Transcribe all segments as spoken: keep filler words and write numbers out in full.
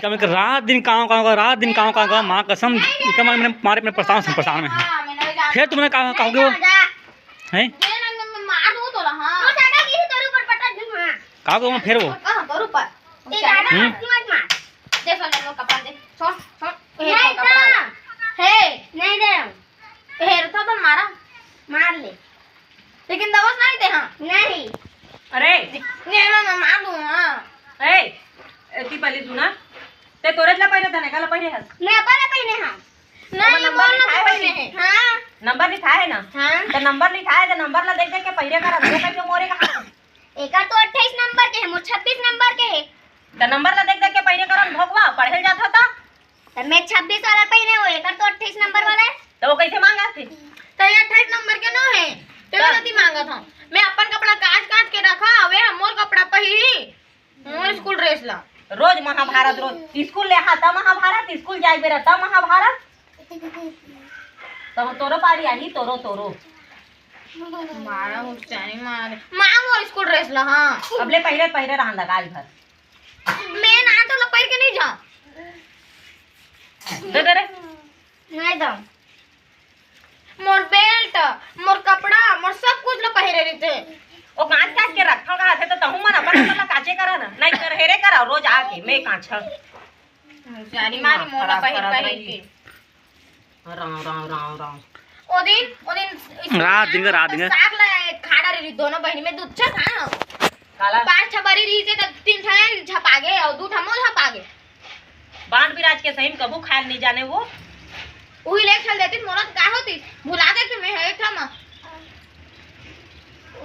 कम कर रात दिन काम काम कर, रात दिन काम काम कर, माँ कसम, इका मारे मैंने मारे, मैं परेशान हूँ, परेशान में। फिर तुमने कहा, कहोगे वो? हैं? कहोगे वो फिर वो? हम्म? मारा। मार ले। लेकिन दवस नहीं दे, हाँ। नहीं। अरे। नहीं, मैं, मैं मार दूँ, हाँ। ए, एती पहली सुना, ते तोरे ला पहिरे था, ने काला पहिरे हस? मैं अपन ला पहिने हाँ। नहीं, नंबर लिखाए है। हाँ। नंबर लिखाए है ना? हाँ। तो नंबर लिखाए है, तो नंबर ला देख देख के पहिरे कर, हमरे कहियो मोरे कहा। एकर तो अट्ठाईस नंबर के है, मोर छब्बीस नंबर के है। तो नंबर ला देख देख के पहिरे कर, भोगवा, पढ़े जात हो तो? तो मैं छब्बीस वाला पहिने हो, एकर तो अट्ठाईस नंबर वाला है। तो वो कैसे मांगा थे? तो ये अट्ठाईस नंबर के नो है, तो मैं नहीं मांगा था। मैं अपन कपड़ा काट काट के रखा, अबे हम मोर कपड़ा पहिरी, मोर स्कूल ड्रेस ला। रोज महाभारत, रोज स्कूल ले हा, तब महाभारत, स्कूल जाए बेरा, तब महाभारत। तब तोरो पारी आही, तोरो, तोरो। मारा हुसैनी मारे। माँ मोर स्कूल ड्रेस ला, हाँ। अब ले पहिरे, पहिरे रहन लगा आज भर। मैं ना तो ला पहिर के नहीं जा। दे दे रे। नहीं दो। मोर बेल्ट, मोर कपड़ा, मोर सब कुछ ला पहिरे रहिथे। ओ कांच कांच के रखा का थे तो तहू मन अपन अपन ला काचे करा ना। नहीं कर हेरे करा रोज आके मैं कांच। हुसैनी मारी मोर ला पहिर पहिर के। राम, राम, राम, राम। ओ दिन, ओ दिन रात दिन का, रात दिन का। साग ला खा डारे रही दोनों बहिनी में दूध छा था। काला? पांच ठा बरी रही से तब तीन ठा झपा गे और दू ठा मोर झपा गे। बांट बिराज के सही में कभू खायल नहीं जाने वो। उही ले चल देती मोला तो का होती? भुला देती मैं है एक ठा मा।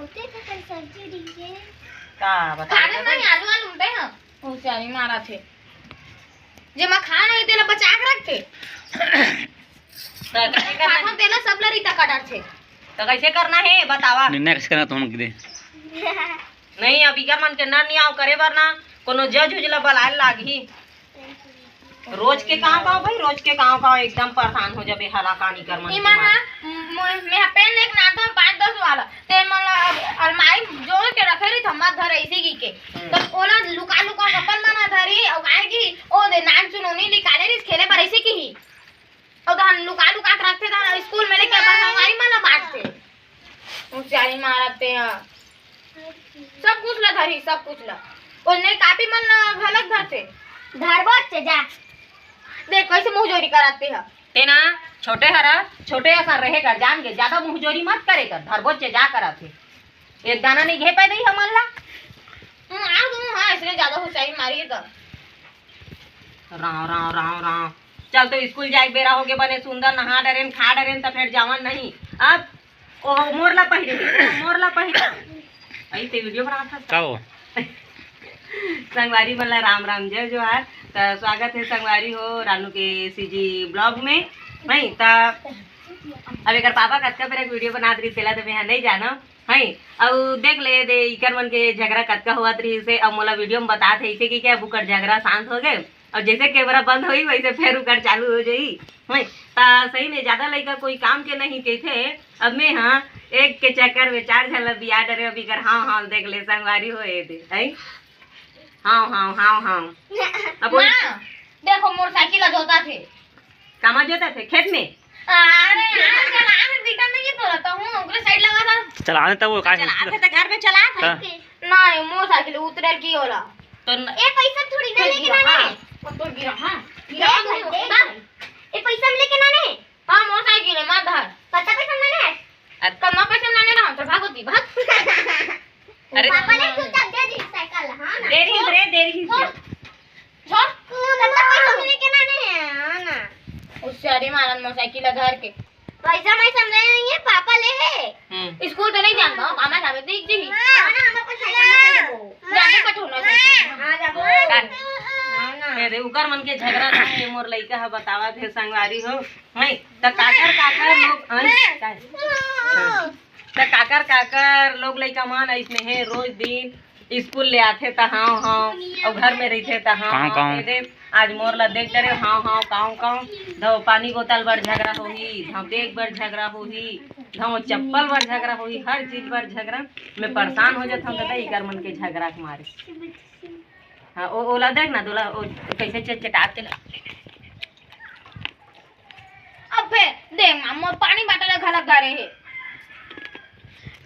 ओते तो कल सब्जी रही है। का बता खाने दे नहीं भाई। आलू आलू उनपे हाँ। हुसैनी मारा थे। जेमा खा नहीं तेला बचा के रखथे। तो कैसे करना खाथन है? तेला सब ला रीता का डरथे। तो कैसे करना है बतावा? निर्णय कैसे करना तुम दे? नहीं, अब इकर मन के ना नियाव करे बर ना कोनो जज उज ला बलाए लागही। रोज के काम का भाई, रोज के काम का एकदम परेशान हो जाबे हलाकानी कर मन के इमा मारे। हा, म-, मैं पेन लेके ना था पाँच दस वाला, ते मन ला अब अलमारी जोड़ के रखे रही थम्मा धर ऐसे की के। हम्म। तो ओला लुका लुका अपन मना धरी और आए की ओ दे नान चुनौनी निकाले रही खेले बर ऐसे की ही। और धान लुका लुका के रखते धान स्कूल में लेके अपन हमारी मन ला बांटते। हुसियारी मारते हैं। सब कुछ ला धरी, सब कुछ ला। ओने कापी मन ला घलक धरते। धरबो से जा। देख कैसे मुंह जोरी कराते हैं। तेना छोटे हरा, छोटे असन रहे कर, जान के ज्यादा मुंह जोरी मत करे कर, धरबो से जा कराते। एक दाना नहीं घे पाए दई हमन ला। मार दूं, हाँ, इसने ज्यादा हुसियारी मारी है तो। राव, राव, राव, राव। चल तो स्कूल जाए के बेरा होगे, बने सुंदर नहा डरेन, खा डरेन, त फेर जावन नहीं। अब ओह मोर ला पहिरे, मोर ला पहिरे। अई ते वीडियो बनात हस का हो? संगवारी मन ला राम राम, जय जोहार। त स्वागत है संगवारी हो रानू के सीजी ब्लॉग में। नहीं त अब एकर पापा कतका बेरा के वीडियो बनात रहिस, तेला तो मैं नहीं जानव। हई, अउ देख ले दे, इकर मन के झगड़ा कतका होवत रहिस हे, अउ मोला वीडियो में बतात हे, इसे कि क्या बुकर झगड़ा शांत हो गए, अउ जैसे कैमरा बंद होई, वैसे फेर उकर चालू हो जाई। हई, ता सही में ज्यादा लइका कोई काम के नहीं कहिथे। अब मैं हाँ, एक के चक्कर में चार झन ला बिया डरे, अब इकर हाँ, हाँ, देख ले, संगवारी हो ए दे, हई? हाँ, हाँ, हाँ, हाँ। अब वही माँ, देखो, मोटरसाइकिल ला जोता थे। कामा जोता थे? खेत में? अरे यार, चलाने दिखा नहीं तो रहता हूँ, ओकरे साइड लगा था। चलाने तब वो काय चलाते तो घर में चला था। हाँ। नहीं, मोटरसाइकिल उतरल की होला। तो न- ए पैसा थोड़ी ना लेके ना हाँ। ने। तो गिरा, हाँ। दे भाई, दे भाई। ए पैसा हम लेके ना ने। हाँ, मोटरसाइकिल है, मार धार। पता पैसा ना ने। अरे। कम पैसा ना ने ना, तो भागो दी, भाग। अरे। पापा ने चुपचाप दे दी साइकिल, हाँ ना। दे रही, दे रही। छोड़। छोड़। कतका पैसा मिले के ना नहीं है, हाँ ना। होशियारी मारन मोटरसाइकिल धर के। पैसा वैसा नहीं है, पापा ले है। हम्म। स्कूल तो नहीं जानता हूँ, पापा जावे देख जी। हाँ ना, हम अपन साइकिल में चल जाबो। जाबो कठोर ना साइकिल में। हाँ, जाबो। कर। हाँ ना। अरे, उकर मन के झगड़ा ना है, मोर लइका ह बतावा थे संगवारी हो। नहीं, त काकर, काकर लोग, हैं? काय? हाँ। त काकर काकर लोग लइका मन अइसने हे, रोज दिन स्कूल ले आथे त हाँ हाँ, अउ घर में रहिथे त हाँ काव, हाँ। काव। ए दे, आज मोर ला देख डरे, हाँ हाँ, काव काव। धव पानी बोतल बर झगड़ा होही, धव बैग बर झगड़ा होही, धव चप्पल बर झगड़ा होही, हर चीज बर झगड़ा। मैं परेशान हो जाथव दादा, इकर मन के झगड़ा के मारे। हाँ, ओ, ओला देख ना, तोला ओ कैसे चटचटात तेला। अब फेर देख ना, मोर पानी बाटल घलक धरे हे।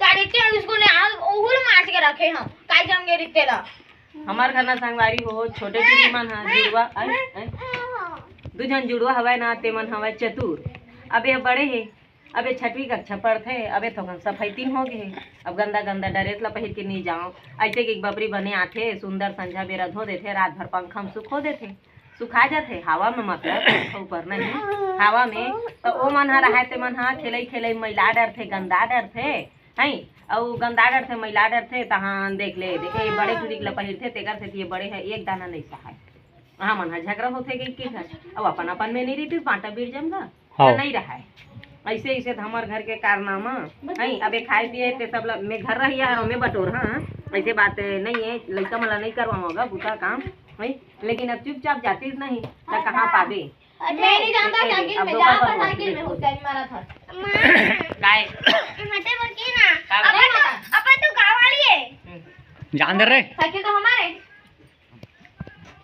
गाड़ी के उसको ने आ, ओहू ल मांज के रखे हम, काई जम गे रिते ला। हमार घर ना संगवारी हो, छोटे टूरी मन हा जुड़वा, आई, आई। दू झन जुड़वा हवय ना, ते मन हवय चतुर। अब ये बड़े हे, अब ये छठवीं कक्षा पढ़थे, अब ये थोकन सफैतीन हो गे हे। अब गंदा गंदा ड्रेस ला पहिर के नहीं जाओ, ऐसे कि बपरी बने आथे, सुंदर संझा बेरा धो देथे, रात भर पंखा में सुखो देथे, सुखा जाथे हवा में, मतलब पंखा ऊपर नहीं, हवा में। तो ओ मन हा रहाय, ते मन हा खेलई खेलई मैला डरथे, गंदा डरथे, हैं? अउ गंदा डरथे, मैला डरथे, तहां देख ले, ए बड़े टूरी ला पहिरथे, तेकर सेती ये बड़े हे, एक दाना नहीं सहाय। हमन ह झगड़ा होथे कहिके घर, अउ अपन अपन में नहीं रहितिस, बांटा बीर जम गा, हाँ। नहीं रहाय। ऐसे ऐसे त हमर घर के कारनामा, हैं? अबे खाए पिए ते सब ल-, मैं घर रहिया, मैं बटोर, हाँ, ऐसे बात नहीं है, लइका मन ला नहीं करवाऊँ होगा बुता काम, हैं? लेकिन अब चुपचाप जातिस नहीं, त कहाँ पाबे? मैं नहीं जानता ए, ए, साइकिल अब में, दोबारा जा पर बोल, साइकिल में बोल। हुसैन मारा था। माँ, काय? हटे बकी ना। का बोले अपन तो, माता? अपन तो गाँव वाली है। हम्म। जान दे रे। साइकिल तो हमारे।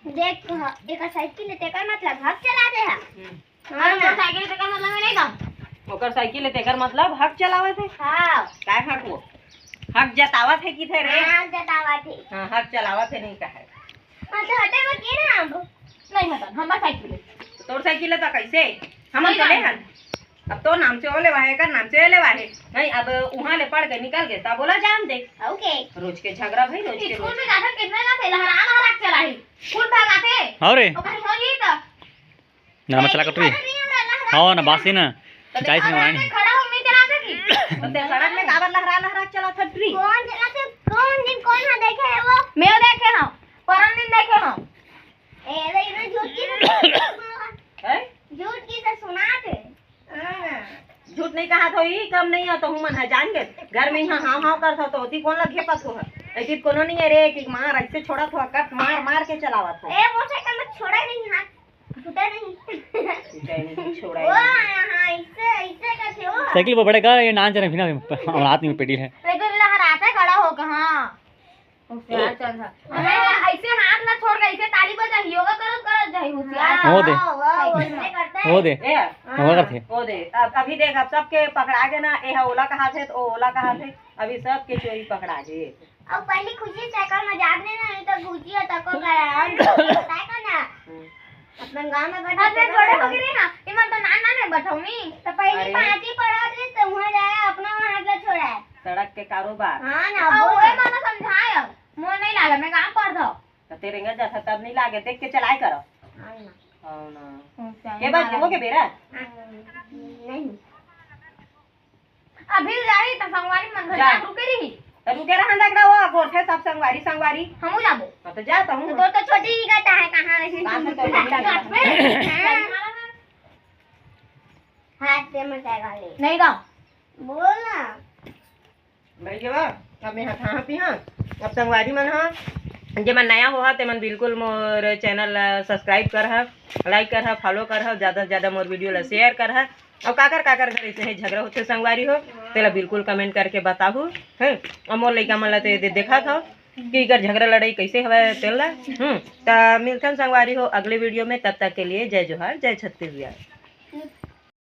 देख, एक साइकिल है, तेकर मतलब हक चला दे है। हम्म। हाँ, और ना। मोटरसाइकिल तेकर मतलब में नहीं था। ओकर साइकिल है, तेकर मतलब हक चलावत है। हाँ। काय हक वो? हक जतावत है कि थे रे? हाँ, हक जतावत है। हाँ, हक चलावत है, नहीं कहे। हाँ, तो हटे बकी ना अब। नहीं हटन, हमार साइकिल है। तो तोर साइकिल है तो कैसे? हमन नहीं तो ले जाना। हन। अब तोर नाम से ओ लेवा है, एकर नाम से ए लेवा है। नहीं, अब उहाँ ले पढ़ के निकल गे, तब बोला जान दे। ओके। रोज के झगड़ा भाई, रोज के स्कूल रोज। में जाथे, कितना जाथे, लहरा लहरा के चला ही। स्कूल भाग आथे। हाँ रे। ओकर हो जी तो। ना, मैं चला कटरी। हाँ ना, बासी ना। तो चाय से देख, मंगानी। खड़ा हो, मैं चला सकी। तो ते सड़क में काबर लहरा लहरा के चला था ट्री? कौन चला थे? कौन दिन कौन हा देखे है वो? मैं देखे हूँ, परम दिन देखे हूँ। ए, अरे, इतना झूठ की से सुनात है? हैं? झूठ की से सुनात है? हाँ। झूठ नहीं कहा तो ही कम नहीं है, तो हूँ मन है जान के। घर में यहाँ हाँ हाँ कर था तो होती कौन लग घेपत हो है? ऐसी कोनो नहीं है रे कि मार ऐसे छोड़ा था, कट मार मार के चलावत हो। ए, मोटरसाइकिल में छोड़ा ही नहीं हाथ, छूटा नहीं। छूटा ही नहीं, छोड़ा ही वो नहीं। हाँ, ऐसे, ऐसे करते हो। साइकिल पर बड़े का ये नान चले फिर ना, हाथ में पेटी है। लेकिन लहराते खड़ा हो कहाँ? होशियार चल रहा। अरे, ऐसे हाथ ना छोड़ के ऐसे ताली बजा, योगा करत करत जाई होशियार। हाँ, वो दे। हाँ, हाँ, वैसे करते हैं। वो दे। ए, वो करते। वो दे। अब अभी देख, अब सबके पकड़ा के ना, ए हा ओला कहा थे, तो ओ ओला कहा थे, अभी सबके चोरी पकड़ा गए। अब पहली खुशी साइकिल में जात नहीं ना, नहीं तो घुसी हो तको करे, हम बताए का ना। हम्म। अपन गांव में बैठे अरे, थे बड़े ना। हो गए ना, इमन तो नान नान में बैठाऊंगी। तो पहली अरे। पांचवी पढ़त रही, तो वहाँ जाए, अपना वहाँ हाथ ला छोड़ा है। सड़क के कारोबार। हाँ ना, अब बोल। ओए मन समझाए, मोर नहीं लागे, मैं काम कर दो। तो तेरे रेंगत जाता तब नहीं लागे, देख के चलाए करो। हाँ ना। हाँ ना। ऊंचा के बात मारा। हो के बेरा? नहीं। अभी जाही त संगवारी मन घर जा। जा रुके रही। तो रुके रहन देख रहा वो, गोठे सब संगवारी, संगवारी। हमू जाबो। हाँ, तो जा तो हूँ। तो तोर तो छोटी ही गता है, कहाँ रही? बात तो नहीं करता। हाँ। हाथ से मचाएगा ले। नहीं गाओ। बोल ना। भाई के बा, अब मैं हथा पी हाँ। अब संगवारी मन हा, जे मन नया हो हा, ते मन बिल्कुल मोर चैनल ला सब्सक्राइब कर हा, लाइक कर हा, फॉलो कर हा, ज्यादा से ज्यादा मोर वीडियो ला शेयर कर हा। और काकर काकर घर ऐसे है झगड़ा होते संगवारी हो, तेला बिल्कुल कमेंट करके बताहू, हैं? और मोर लइका मन ला ते दे-, देखा था कि इकर झगड़ा लड़ाई कैसे हवय तेला। हम्म, त मिलथन संगवारी हो अगले वीडियो में, तब तक के लिए जय जोहार, जय छत्तीसगढ़।